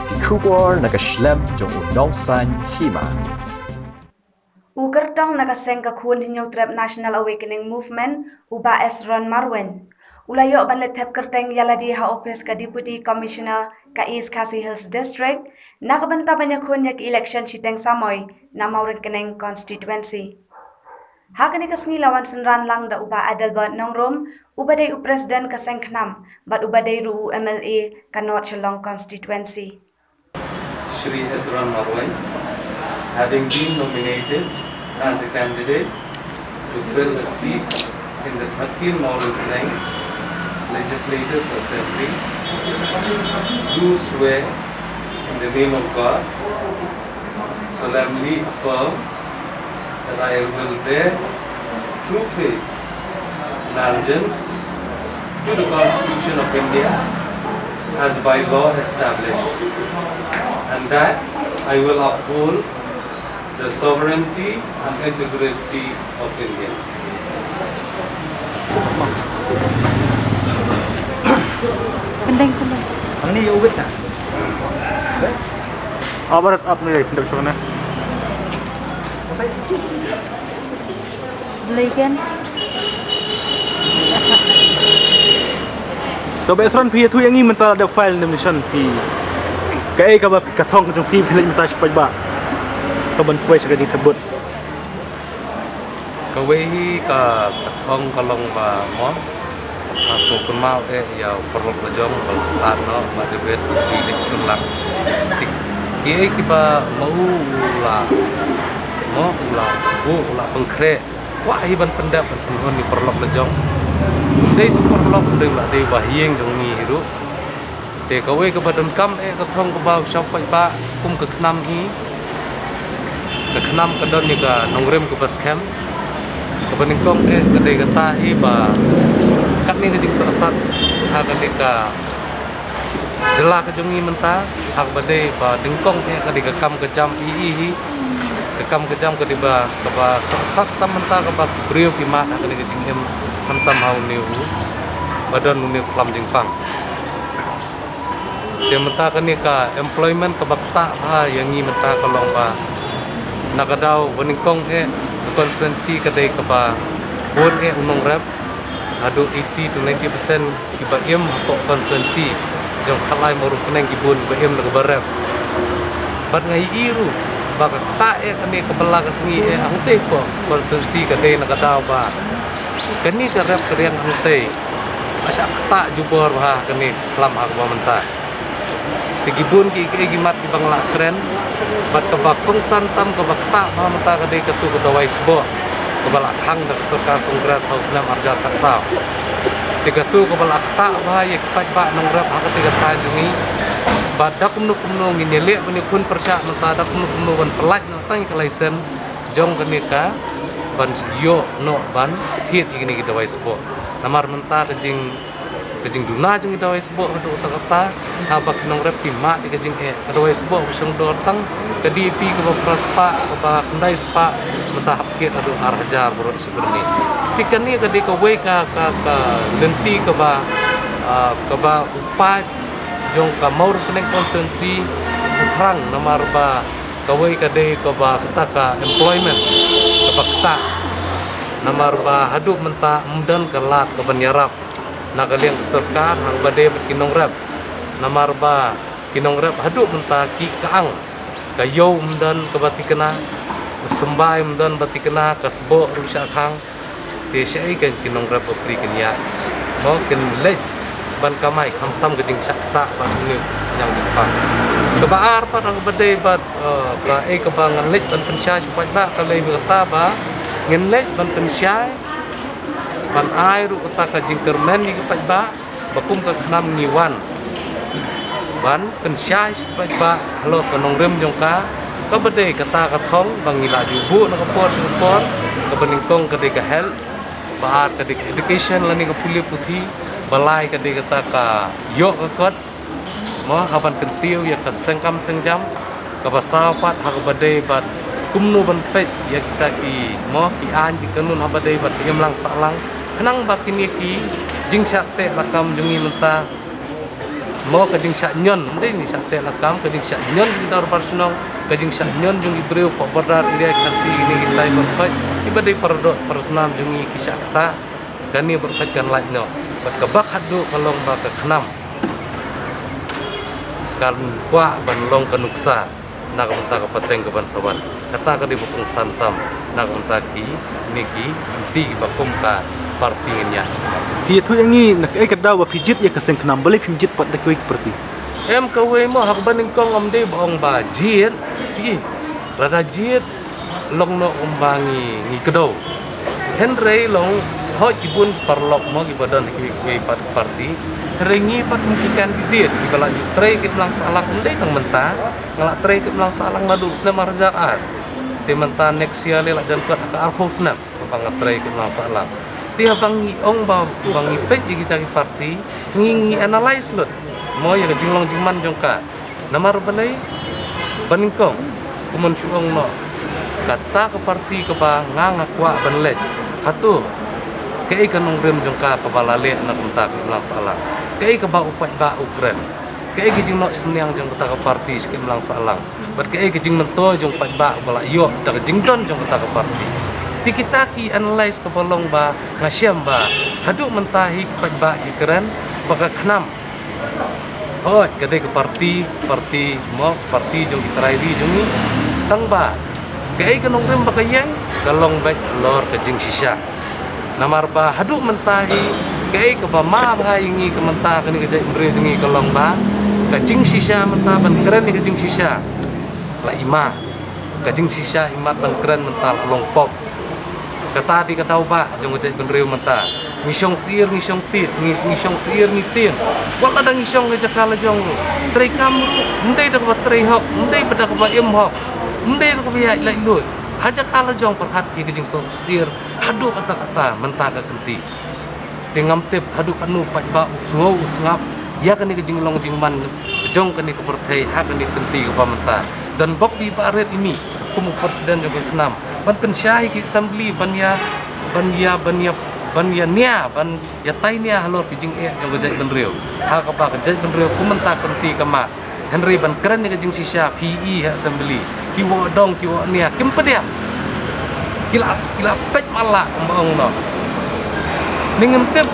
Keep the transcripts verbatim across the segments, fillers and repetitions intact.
Ki khubor na ka shlem jong u nongsan hima. U kyrtong na ka seng ka khun Hynñiewtrep National Awakening Movement, u Bah Esron Marwein, u la ïoh ban leit thep kyrteng ïa lade ha ophis ka Deputy Commissioner ka East Khasi Hills District, na ka bynta ban ïakhun ïa ka election shiteng samoi na Mawryngkneng constituency. Ha kane ka sngi la wan synran lang da u Bah Adelbert Nongrum, uba dei u President ka seng KHNAM, bad uba dei ruh u M L A ka North Shillong constituency. Shri Esron Marwein, having been nominated as a candidate to fill a seat in the thirteenth Mawryngkneng Legislative Assembly, do swear in the name of God, solemnly affirm that I will bear true faith and allegiance to the Constitution of India as by law established, and that I will uphold the sovereignty and integrity of India. Kendeng, kendeng. Ini ya ubit na. Abar ap ni kendeng sana. Belikan. To Bah Esron, phi ïathuh ïa ngi mynta da file nomination phi. Kaei kaba ka thong ka jong phi phi leit mynta sha paidbah. Kaban poi sha ka jingthep vote. Kawei hi ka, ka thong ka long ba mo. Ka sngewkynmaw eh ïa u paralok la jong ba la khlad noh ba dei bad u ju leit skul lang. Ki, kiei kiba ma u u la mo u la buh u la pynkhreh. Kwah hi ban pyndep ban pynhun ïa u paralok la jong. Ym dei tu paralok, ym dei u la dei ba ha ïing jong ngi hi ruh. Te kawei kaba donkam eh ka thong kaba u shah paidbah kum ka KHNAM hi. Ka KHNAM ka don ïa ka nongrim kaba skhem. Kaba nyngkong eh ka dei kata hi ba katne ka jingsangsat ha kane ka jylla ka jong ngi mynta, ha kaba dei ba nyngkong eh ka dei ka kam ka jam i i hi. Ka kam ka jam ka dei ba kaba sangsat tam mynta kaba ki briew ki mad ha kane ka jingim khamtam ha une u ba don une u khlam jingpang. Te mynta kane ka employment kaba ktah bha ïa ngi mynta ka long ba na ka daw ba nyngkong eh ka constituency ka dei kaba bun eh u nongrep, haduh eighty to ninety percent kiba im hapoh constituency jong Khalai Mawryngkneng ki bun ba im na kaba rep. Bad nga ïohi ruh ba ka ktah eh kane kaba la ka sngi eh hangtei hapoh constituency ka dei na ka daw ba kane ka rep ka riang hangtei. Ka shah ktah jubor bha kane khlam ha kaba mynta. Te ki bun kiei kiei ki mat kiba nga la kren bad kaba kongsan tam kaba ktah bha mynta ka dei katu ka dawai sboh kaba la khang da ka sorkar Congress ha u snem arhajar khatsaw. Te katu kaba la ktah bha ïa ki paidbah nongrep ha kata ka thaiñ jong ngi. Bad da kumno kumno ngin ïaleh ban ïakhun pyrshah mynta, da kumno kumno ban pyllait noh tang ïa ka license jong kane ka ban ïoh noh ban thied ïa kine ki dawai sboh. Namar mynta ka jing ka jingduna jong ki dawai sboh haduh katta katta, haba ki nongrep ki mad ïa ka jingeh, ka dawai sboh ba shong dor tang ka D A P kaba phra spah, kaba khyndai spah, mynta hap thied haduh ar hajar baroh shi byrni. Te kane ka dei kawei ka, ka, ka lynti kaba, ah, kaba u paid jong ka Mawryngkneng constituency u thrang namar ba kawei ka dei kaba kata ka employment kaba ktah. Namar ba haduh mynta ym don ka lad kaban ïarap na ka liang ka sorkar, haba dei bad ki nongrep. Namar ba ki nongrep haduh mynta ki ka ang, ka ïew ym don kaba thikna, u symbai ym don ba thikna, ka sboh ruh shah khang. Te shaei kein ki nongrep bapli kin ïaid, mo, kin leit ban kamai, khamtam ka jingshah ktah bad une u ñiang jingpang. Kaba ar pat, kaba dei bad, eh, kaei kaba ngan leit ban pynshai sha u paidbah, ka dei kata ba ngin leit ban pynshai, ban ai ruh kata ka jingkyrmen ïa ki paidbah, ba kum ka KHNAM ngi wan ban pynshai sha ki paidbah halor ka nongrim jong ka, kaba dei kata ka thong ba ngi la ju buh na ka por sha ka por. Kaba nyngkong ka dei ka health, ba ar ka dei ka education lane ka pule puthi, ba lai ka dei kata ka ïoh ka kot, mo, ha ban kyntiew ïa ka seng kam seng jam. Kaba saw pat, ha kaba dei bad kumno ban peit ïa kita ki, mo, ki aiñ ki kanun haba dei bad ki imlang sahlang, khnang ba kine ki jingshah teh lakam jong ngi mynta Mo ka jingshah ñion, ym dei jingshah teh lakam, ka jingshah ñion jong ki dorbar shnong, ka jingshah ñion jong ki briew poh border area Khasi, kine ki tai bad peit, kiba dei para doh para snam jong ngi ki shah kata, kane bad peit kan lait noh. Bad kaba khatduh ka long ba ka KHNAM kan kwah ban long ka nuksa na ka bynta ka pateng ka ban sa wan. Kata ka dei ba kongsan tam na ka bynta kine ki lynti kiba kum ka party ngin ïa. Phi ïathuh ïa ngi na kaei ka daw ba phi jied ïa ka seng KHNAM, balei phim jied pat da kiwei ki party? Em, kawei mo, ha kaba nyngkong ym dei ba ong ba jied, phi, lada jied long noh kumba ngi, ngi kdew. Hynrei long, hooid ki bun ki paralok mo kiba don ha kiwei kiwei pat party. Hynrei ngi pat kum ki candidate kiba la ju trei ka imlang sahlang, ym dei tang mynta, nga la trei ka imlang sahlang naduh u snem ar hajar ar. Te mynta next year lei la jan kot ha ka arphew snem kaba nga trei ka imlang sahlang. Te haba ngi ong ba, ba ngi peit ïa kita ki party, ngi, ngi analyse lut mo ïa ka jinglong jingman jong ka. Namar balei? Ba nyngkong, kumno shu ong noh, kata ka party kaba nga, nga kwah ban leit, hato kaei ka nongrim jong ka kaba la leh na ka bynta ka imlang sahlang? Kaei kaba u paidbah u kren? Kaei ka jingnoh synñiang jong kata ka party sha ka imlang sahlang? Bad kaei ka jingmyntoi jong u paidbah ba la ïoh da ka jingdon jong kata ka party? Te kita ki analyse kaba long ba nga shem ba haduh mynta hi ki paidbah ki kren ba ka KHNAM, hooid, ka dei ka party, party mo, party jong ki trai ri jong ngi. Tang ba kaei ka nongrim ba ka ïeng, ka long beit halor ka jingshisha. Namar ba haduh mynta hi, kaei kaba ma bha ïa ngi ka mynta kane ka jaitbynriew jong ngi ka long ba ka jingshisha mynta, ban kren ïa ka jingshisha la i ma. Ka jingshisha imat ban kren mynta la long pop. Kata dei ka daw ba jong ka jaitbynriew mynta. Ngi shong syiar ngi shong tieng, ngi, ngi shong syiar ngi tieng. Wat lada ngi shong ha jaka la jong, trei kam ruh ym dei da kaba trei hok, ym dei da kaba im hok, ym dei da kaba ïaid laitluid. Ha jaka la jong pyrkhat ïa ka jingshong syiar haduh katta katta mynta ka kynti. Te ngam tip haduh katno u paidbah u sngew u sngap ïa kane ka jinglong jingman jong kane ka pyrthei ha kane ka kynti kaba mynta. Don bok bi ba rit imi kum u president jong ka KHNAM ban pynshai ki assembly ban ïa, ban ïa, ban ïa, ban ïa nia, ban ïa tai nia halor ki jingeh jong ka jaitbynriew. Ha kaba ka jaitbynriew kum mynta ka kynti ka mad. Hynrei ban kren ïa ka jingshisha phi i ha assembly, ki woh dong ki woh nia kim pdiang. Ki la, ki la peit matlah kumba ong noh. Ne ngim tip,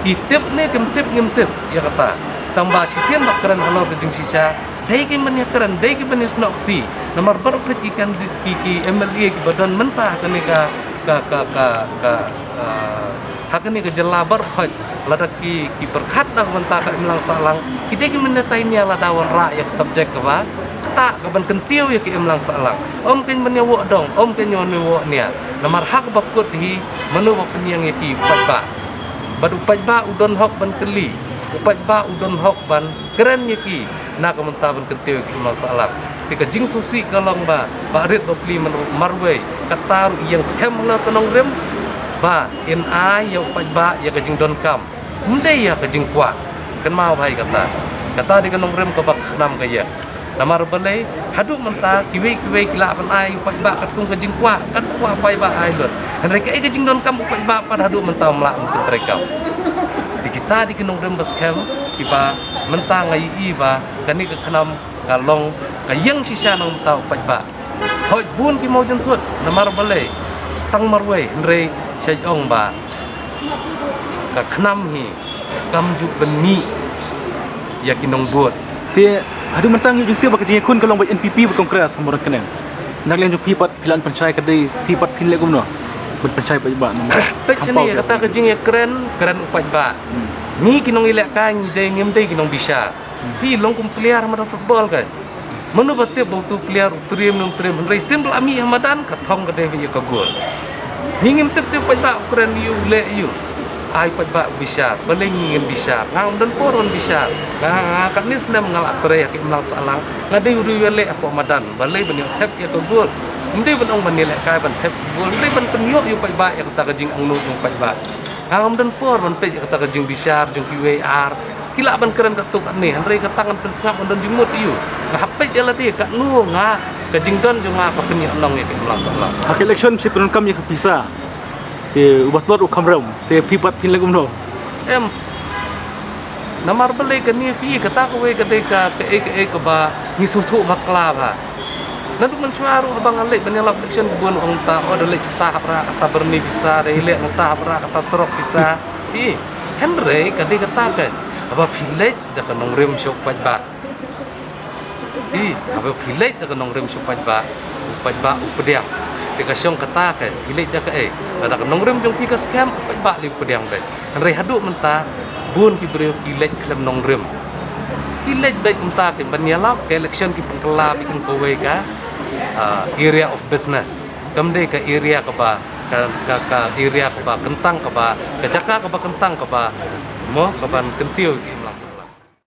ki tip ne kim tip ngim tip ïa kata. Tang ba shisien ba kren halor ka jingshisha, dei ki ban ïa kren, dei ki ban ïa snoh kti. Namar baroh ki kan ki, ki M L A kiba don mynta ha kane ka, ka, ka, ka, ka, ah, ha kane ka jylla baroh. Lada ki, ki pyrkhat na ka bynta ka imlang sahlang, ki dei ki mynta tai nia lada wanrah ïa ka subject kaba ktah kaban kyntiew ïa ka imlang sahlang. Ym kein ban ïa woh dong, ym kein ban ïa woh nia. Namar ha kaba kut hi, mano ba pynïeng ïa ki? U paidbah. Bad u paidbah u don hok ban kylli, u paidbah u don hok ban kren ïa ki na ka bynta ban kyntiew ïa ka imlang sahlang. Te ka jingsngewsih ka long ba, ba rit ba pli man marwei, kata ruh ïeng skhem halor ka nongrim ba in ai ïa u paidbah ïa ka jingdonkam, ym dei ïa ka jingkwah. Kynmaw bha ïa kata. Kata dei ka nongrim kaba ka KHNAM ka ïeng. Namar balei, haduh mynta kiwei kiwei ki lah ban ai u paidbah katkum ka jingkwah, kat kwah paidbah ai lut. Hynrei kaei ka jingdonkam u paidbah pat haduh mynta ym lah ban pyntreikam. Te kita dei ki nongrim ba skhem kiba mynta nga ïohi ba kane ka KHNAM ka long ka ïeng shisha na ka bynta u paidbah. Hooid bun ki mawjynthut namar balei, tang marwei, hynrei shait ong ba ka KHNAM hi kam ju pynmih ïa ki nongbud. Te haduh mynta ngi ju tip ba ka jingïakhun ka long bad N P P bad Congress ha Mawryngkneng. Na ka liang jong phi pat phi lah ban pynshai ka dei, phi pat phin leh kumno ban pynshai paidbah? Peit shane, kata ka jingïakren, kren u paidbah. Ngi ki nongïalehkai ngi dei, ngim dei ki nongbishar. Phi long kum player ha madan football ka. Mano ba tip ba utu u player u triem ne um triem, hynrei sien ba la mih ha madan ka thong ka dei beit ïa ka gol. Ngi ngim tip te u paidbah u kren ïa u, leh ïa u. Ai paidbah u bishar, balei ngi ngin bishar? Nga ngam don por ban bishar. Nga, nga katne snem nga la trei ha ka imlang sahlang, nga dei u riewïaleh hapoh madan, balei ban ïoh thep ïa ka gol? Ym dei ban ong ban ïalehkai ban thep ka gol, ym dei ban pynïoh ïa u paidbah ïa kata ka jingangnud jong u paidbah. Nga ngam don por ban peit ïa kata ka jingbishar jong kiwei ar. Ki lah ban kren katto katne, hynrei kata ngan pynsngap, ngan don jingmut ïa u. Nga hap peit ïa lade katno nga, ka jingdon jong nga ka pynïaid nong ïa ka imlang sahlang. Ha ka election shi pyndonkam ïa ka pisa. Te uba tlot u kham rem, te phi pat phin leh kumno? Em. Namar balei kane phi, kata kawei ka dei ka, kaei kaei kaba ngi sngewthuh bakla bha. Naduh mynshuwa ruh haba nga leit ban ïalap election, bun ong ta, oh, da leit shata hapdeng kata byrni pisa, da ïaleh nangta hapdeng kata trok pisa. Phi, hynrei ka dei kata ka, haba phi leit da ka nongrim sha u paidbah. Phi, haba phi leit da ka nongrim sha u paidbah, u paidbah u pdiang. Te ka shong kata ka, phi leit da kaei? Da ka nongrim jong phi ka skhem, u paidbah lei u pdiang beit. Hynrei haduh mynta bun ki briew ki leit khlem nongrim. Ki leit beit mynta ki ban ïalap, ka election ki pynkylla beit kum kawei ka, ah, area of business. Kam dei ka area kaba, ka, ka, ka area kaba kyntang kaba, ka jaka kaba kyntang kaba, mo, kaban kyntiew ki